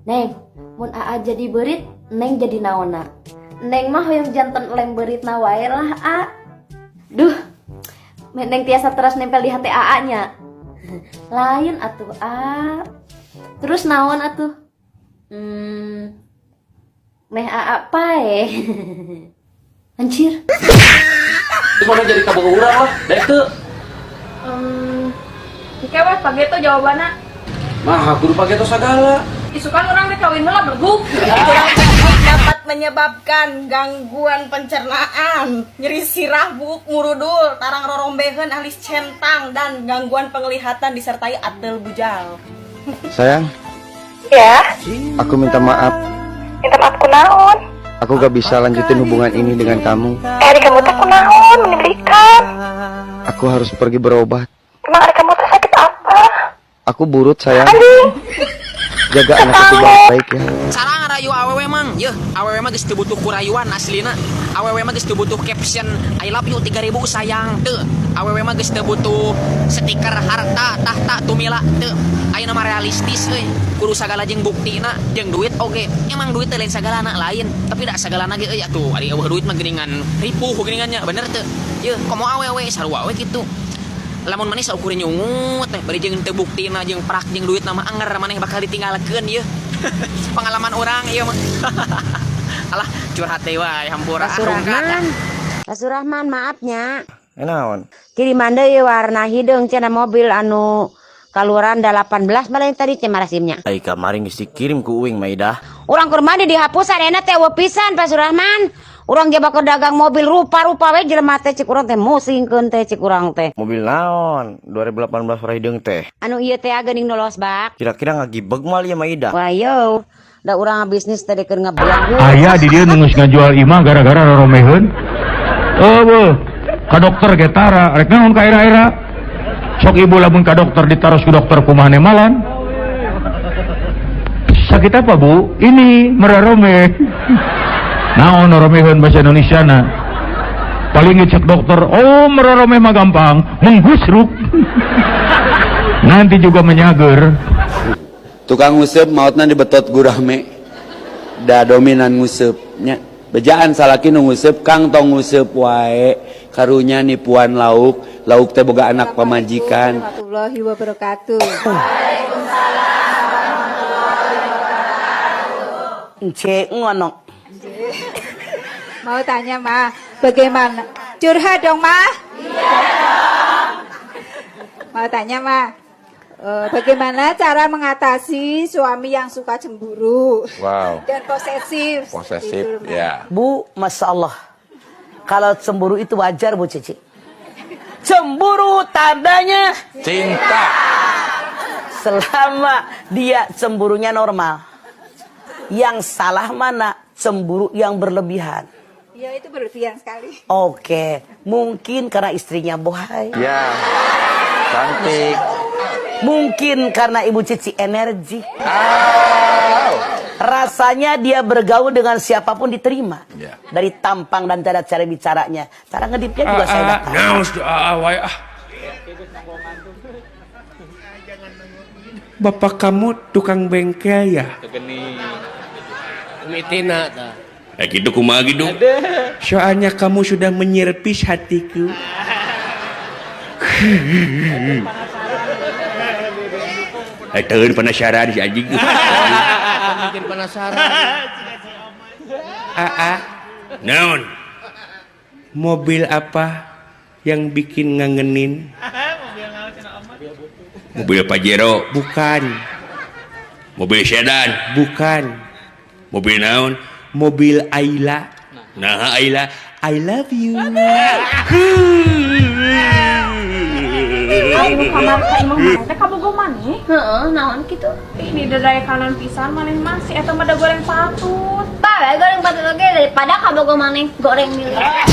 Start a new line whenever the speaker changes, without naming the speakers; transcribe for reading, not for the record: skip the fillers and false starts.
Neng, mun Aa jadi beurit, Neng jadi naonna? Neng mah hoyong janten lem beuritna wae lah, A. Duh, Neng tiasa terus nempel di hati AA nya. Lain atuh, A. Terus naon atuh? Meh AA paeh. Anjir.
Mana jadi kabogoh urang lah, daek teu?
Engke weh pageto jawabanna.
Mah kudu pageto sagala.
Isukan urang rek kawin heula, belegug.
Dapat menyebabkan gangguan pencernaan, nyeri sirah, buuk murudul, tarang rorombeheun, alis centang, dan gangguan penglihatan disertai atel bujal.
Sayang,
Ya,
aku minta maaf.
Minta maaf kunaon?
Aku gak bisa lanjutin hubungan ini dengan kamu.
Eh, ari kamu teh kunaon menyebelkan?
Aku harus pergi berobat.
Emang ari kamu teh sakit apa?
Aku burut, sayang.
Anjing.
Jaga anak itu baik-baik ya.
Cara ngarayu awewe, Mang, yeuh, awewe mah geus teu butuh kurayuan aslina. Awewe mah geus teu butuh caption "I love you 3000, sayang", teu. Awewe mah geus teu butuh stiker harta tahta tumila, teu. Ayeuna mah realistis euy, kudu sagala jeung buktina jeung duit oge. Emang duit teh lain sagalana, lain, tapi da sagalana ge euy atuh. Ari euweuh duit mah geuningan ripuh geuningan nya, bener teu? Yeuh, komo awewe sarua we kitu. Lamun maneh saukur nyungut teh bari jeung teu buktina jeung prak jeung duit nama, anger maneh bakal ditinggalkeun. Yeuh, pengalaman orang ieu mah. Alah, curhat deui wae, hampura.
Pak Surahman, Pak Surahman, maafnya.
Naon?
Kiriman deui warna hideung cenah, mobil anu kaluaran 18 malah yang tadi cemara simnya.
Ai kamari geus dikirim ku uing, Maidah.
Urang keur mandi dihapusan, enak teh euweuh pisan, Pak Surahman. Urang ge bakal dagang mobil rupa-rupa we jelema teh, cik urang teh musingkeun teh cik urang teh.
Mobil naon 2018 warna hideung teh?
Anu ieu teh geuning nu los bak.
Kira-kira ngagibeg mal ya, Maidah?
Wah yo, da urang bisnis teh keur ngebelag.
Aya di dieu nu geus ngajual imah gara-gara roromeheun. Euweuh, ka dokter ge tara, rek naon ka era-era. Sok ibu lamun ka dokter ditaros ku dokter, kumaha nemalan? "Sakit apa, Bu?" "Ini merarome." Naon roromeheun bahasa Indonesia na? Paling ngecek dokter, "Oh, merarome mah gampang, menggusruk. Nanti juga menyager."
Tukang nguseup mautna dibetot gurame. Da dominan nguseup nya. Bejaan salaki nu nguseup, "Kang, tong nguseup wae. Karunya nipuan lauk, lauk teh boga anak pamajikan."
Warahmatullahi wabarakatuh.
Ence ngono.
Mau tanya, Ma, bagaimana? Curhat dong, Ma? Iya. Mau tanya, Ma, bagaimana cara mengatasi suami yang suka cemburu dan posesif?
Posesif,
Gitu, Ma.
Ya.
Bu, Masya Allah. Kalau cemburu itu wajar, Bu Cici. Cemburu tandanya
cinta.
Selama dia cemburunya normal. Yang salah mana? Cemburu yang berlebihan.
Ya, itu berlebihan sekali.
Oke, mungkin karena istrinya bohai.
Ya. Cantik.
Mungkin karena Ibu Cici energi.
Aw.
Rasanya dia bergaul dengan siapapun diterima.
Ya.
Dari tampang dan cara cara bicaranya. Cara ngedipnya juga saya udah tahu.
Naos doa wae ah. Bapak kamu tukang bengkel ya?
Mitina tah.
Eh, gitu kumaha gitu? Soalnya kamu sudah menyerpis hatiku. Eh, teueun penasaran si anjing.
Bikin penasaran.
Aa, naon? Mobil apa yang bikin ngangenin? Mobil Pajero. Bukan. Mobil sedan. Bukan. Mobil naon? Mobil Ayla. Nah, Ayla, I love you.
Aing kamar ka imah maneh teh kabogoh maneh.
Heeh, naon kitu?
Ih, di dadae kanan pisan maneh mah, si eta mah da goreng patut.
Bae goreng patut oge daripada kabogoh maneh goreng milik.